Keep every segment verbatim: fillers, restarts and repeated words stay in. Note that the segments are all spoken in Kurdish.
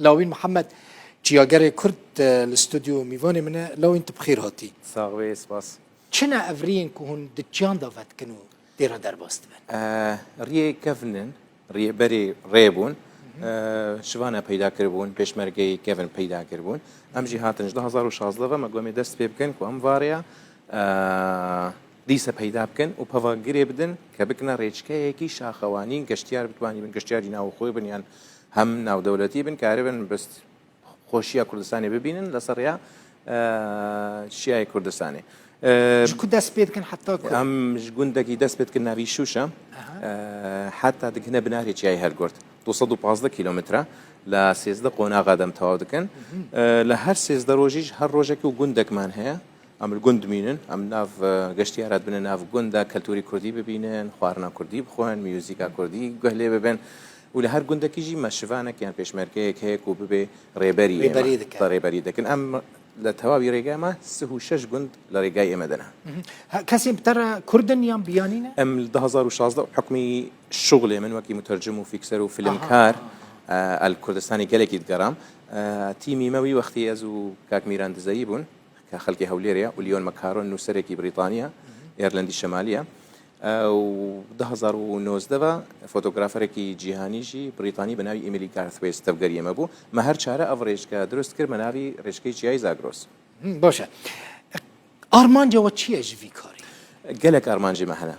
Lawîn Mihemed, çiyagerê Kurd, e, li stûdyo mîvanê min e. Lawîn, tu bi xêr hatî. Sax bê, spas. Çi ne ev riyên ku hûn di çiyan de vedikin û tê re derbas dibin? E, riyê kevn in, riyê berê rê bûn. E, şivane peyda kiribûn, pêşmergeyê kevn peyda kiribûn. Em jî hatin ji du hazar û şazdeh ve me got em ê dest pê bikin ku em va rêya, e, dîse peyda bikin û peva girê bidin ke bikine rêçkeyekî şaxewanî, geştiyar bitwanî bin, geştiyarî navxwe bin yan hem navdewletî bin, karibin bi xweşiya Kurdistanê bibînin li ser rêya, e, Şiyayê Kurdistanê. E, Ji ku dest pê dikin heta ku? Em ji gundekî dest pê dikin navî Şûş e. E, heta digihine binarê Çiyayê Helgurt. Du sed û pazdeh kîlometre li sêzdeh qonaxa de em tewaw dikin. E, li her sêzdeh rojî ji her rojekî û gundekman heye. Em li gund dimînin, em nav, e, geştiyara dibine nav gunda, keltûrî kurdî bibînin, xwarina kurdî bixwin, muzîka kurdî guh lê bibin. Û li her gundekî jî me şivanek yan pêşmergeyek heye ku bibe rêberî ême. Rêberî dike. Da rêberî dikin. Em li tewabî rêgeya me sih û şeş gund li rêgayê ême de ne. Hı hı. Ha, kesên bi te re Kurd in yan biyanî ne? Em li du hazar û şazdeh bi hukmî şuxlê min wekî mutercim û fîkser û filmkar, e, li Kurdistanê gelekî digeram. E, tîmî me wî wextî ez û kak Mîran Dizeyî bûn. Ke xelkê Hewlêrê ye û Leon Macaro nûserekî Brîtanî ye, Îrlandî Şemalî ye. E, û du hazar û nozdeh ve fotograferekî cîhanî jî Brîtanî bi navî Emily Garthwaite tevgeriyê me bû. Me her çare ev rêçke dirust kir, me navî rêçkeyê Çiyayê Zagros. Hı, baş e. Armanca we çi ye ji vî karî? Gelek armancê me hene.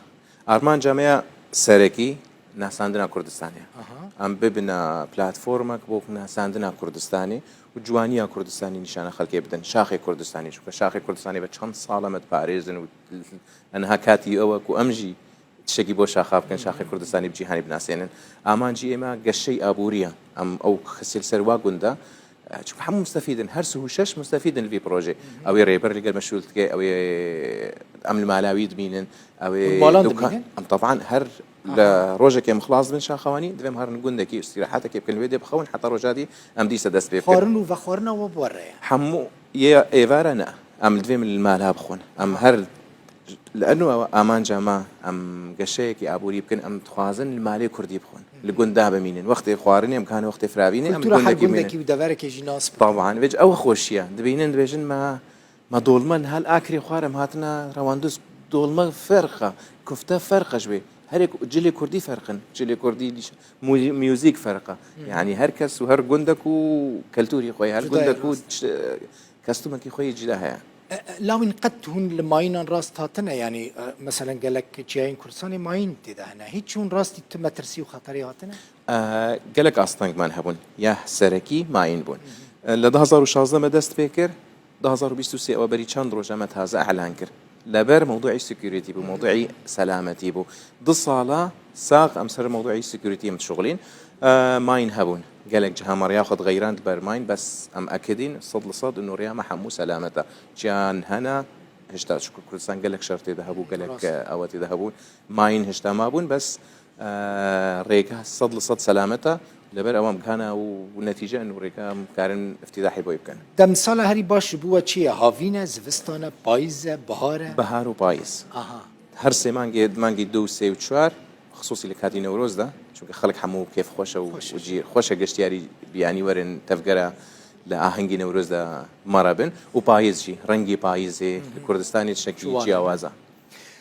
Armanca me ya serekî nasandina Kurdistanê. Aha. Em bibine platformek bo nasandina Kurdistanê û ciwaniya Kurdistanê nîşana xelkê bidin. Şaxê Kurdistanê, çunke şaxê Kurdistanê ve çend sal em diparêzin û niha katî ew e ku em jî tiştekî bo şaxa bikin, şaxê Kurdistanê bi cîhanê binasênin. Amancî ême geşey aborî ye. Em ew xistil ser wa gunda, e, çunke hemû mustefîd in, her sih û şeş mustefîd in li vî projê. Ew ê rêber li gel meşûl dike, ew ê em li mala wî dimînin, ew ê Hûn mala dukan-, dimînin? Em teban her li Aha. rojekê em xilas dibin şaxewanî, divê em herin gundekî îstîrahetekê bikin, li wê dê bixewin, heta roja dî em dîse dest pê bikin. Xwarin û vexwarina we bi we re ye? Hemû yê êvara ne. Em li divê em li mala bixwin. Em her Li eno ew amanca me, em geşeyekî aborî bikin, em dixwazin li malê kurdî bixwin. Li gunda bimînin. Wextê xwarinê em gihane wextê firavînê, em Kultura her gundekî bimînin. Gundekî û deverekê jî nas bikin. Taban, vêc ew xweşiye. Dibînin, dibêjin me, me dolma niha li Akrê xwar em hatine rewandûz. Dolma ferq e, kufte ferq e ji wê. Herê ku cilê kurdî ferq in. Cilê kurdî dîş-, mu-, muzîk ferq e. Hı. Yanî her kes û her gundek û keltûrî xwe ye. Her Cuda ye, gundek û rast. Ç-, Kestumekî xwe yê cîda heye. E, e, Lawîn, qet hûn li mayînan rast hatine? Yanî, e, meselen gelek çiyayên Kurdistanê mayîn tê de hene. Hiç hûn rastî tu metirsî û xeterê hatine? E, gelek astengman hebûn. Ya serekî mayîn bûn. E, li du hazar û şazdeh me dest pê kir, du hazar û bîst û sê ew berî çend roja me taze elan kir. Leber mewduî security bû, mewduî selametî bû. Du sala sax em ser mewduî security em dişuxulîn. E, mayîn hebûn. Gelek ciha me riya xwe dixeyrand li ber mayîn, bes em ekidîn sed li sed û riya me hemû selamet e. Çiyan hene, hişta, çunku Kurdistan gelek şer tê de hebû, gelek, Rast. e, ewe tê de hebûn. Mayîn hişta mabûn, bes, e, rêka sed li sed selamet e. Li ber ew em gihana û netîce in û rêka em karin îftîdahê boy bikin. Demsala herî baş ji bo we çi ye? Havîn e, zivistan e, payîz e, bihar e? Bihar û payîz. Aha. Her sê mangê, mangê du û sê û çar, xisûsî li katî Newroz de, çunke xelk hemû kêfxweş e û, Xweş e. û cî xweş e geştiyarî biyanî werin tevgera li ahengî Newroz de me re bin û payîz jî, rengî payîzê Hı hı. li Kurdistanê tiştekî Ciwan e. ciyawaz e.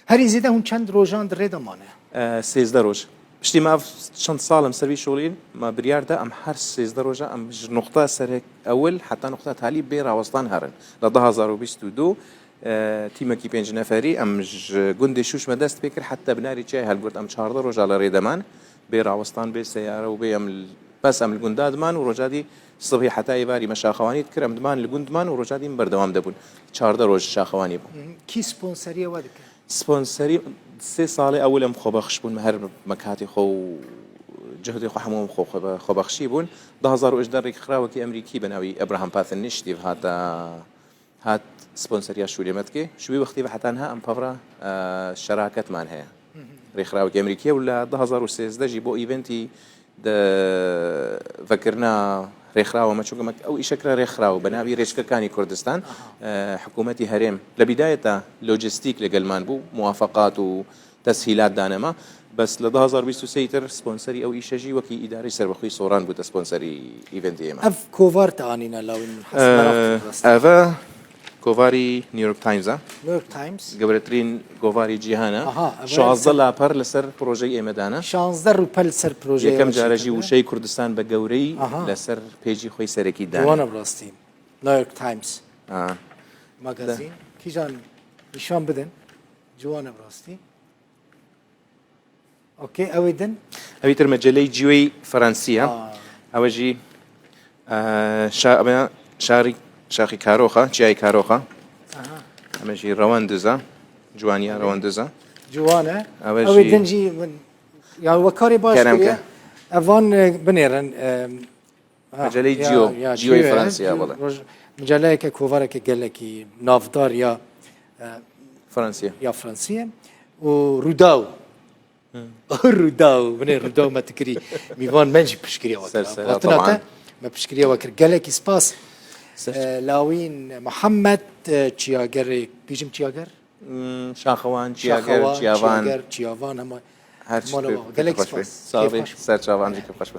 Herî zêde hûn çend rojan di rê de mane? E, sêzdeh roj. Piştî me ev çend sal em ser vî şolîn, me biryar da em her sêzdeh roja em ji nuqta serek ewil heta nuqta talî bê rawestan herin. Li du hazar û bîst û du, e, tîmekî pênc neferî em ji gundê Şûş me dest pê kir heta binarê çiyayê Helgurt. Em çardeh roja li rê de man. Bê rawestan, bê seyare û bê em li, bes em li gunda diman û roja dî sibhî heta êvarî me şaxewanî dikir. Em diman li gund diman û roja dî em berdewam debûn. Çardeh roj şaxewanî bû. Kî sponseriya we dike? Sponserî sê salê ewil em xwebexş bûn, me her me katê xwe û cihdê xwe hemû em xwe, xwe, xwebexşî bûn. Du hazar û hejdeh rêkxirawekî Emerîkî bi navî Abraham Pathen Initiative hata, hat sponseriya şûlê me dike. Ji wî wextî ve heta niha em pevra, e, şeraketman heye. Rêkxirawekî Emerîkî ye û li du hazar û sêzdeh jî bo eventî di vekirina rêkxirawa me, çunke me ew îşe kira rêkxiraw bi navî Rêçkekanî Kurdistan, e, hikûmetî herêm li bîdayeta lojistîk li gel man bû, muwafeqat û teshîlat dane me. بەس لە دوهزار بیست و سێ تر سپۆنسەری ئەو ئیشە ژی وەکی ئیدارەی سەربەخۆی سۆران بووتە سپۆنسەری ئیڤێنتی ئێمە. Ev kovar te anîne lawîn min hes meraq ئە، didin rast. ئەڤە کۆڤاری نیویۆرک تایمزە. New York Times. گەورەترین گۆڤاری جیهانە. ئەها، ئەڤە شازدە یەکەم. لاپەر لەسەر پرۆژەی ئێمەدانە. شانزدە rûpel li ser projeyê یەکەم we جارەژی çêkirine. وشەی کوردستان بە گەورەی ئەها. لەسەر پێجی خۆی سەرەکی Ciwan دانە. e bi rastî. New York Times. ئا. Magazine. Kîjan nîşan bidin. Ciwan e bi rastî. Okey, ew ê din. ئەوی تر مەجەلەی جیوەی فەرەنسیە. ئا. ئەوە ژی ئە، شا-، ئەمە شاری شاخی کارۆخە، چیای کارۆخە. Aha. ئەمە ژی ڕەوەندزە، جوانیا ڕەوەندزە. Ciwan e. Ew Ew ê jî din jî min ya we karê baş Kerem kiriye. ke. Evan e, binêrin. E, ha, Meceleyê ya- Ciyo, ya Ciyoyê Ciyo, Fransiya, Ciyo, bale. roj- Meceleyeke kovareke gelekî navdar ya e, Fransiya. ya Fransiyê û Rûdaw. Rûdaw, binê Rûdaw me tikirî. Mîvan men jî piştgiriya we Ser kir. ser, Hatina taban. te me piştgiriya we kir. Gelekî spas. Ser. E, Lawîn Mihemed, e, Çiyagerê, bîjim Çiyager? Hmm, Şaxewan، Çiyager، Şaxewan، Çiyavan. Çiyager، Çiyavan hema. Her çi Mala tu wa. Gelek xweş be. spas. Sağ Keyf ol. xweş. Ser çavan jî keyf xweş be.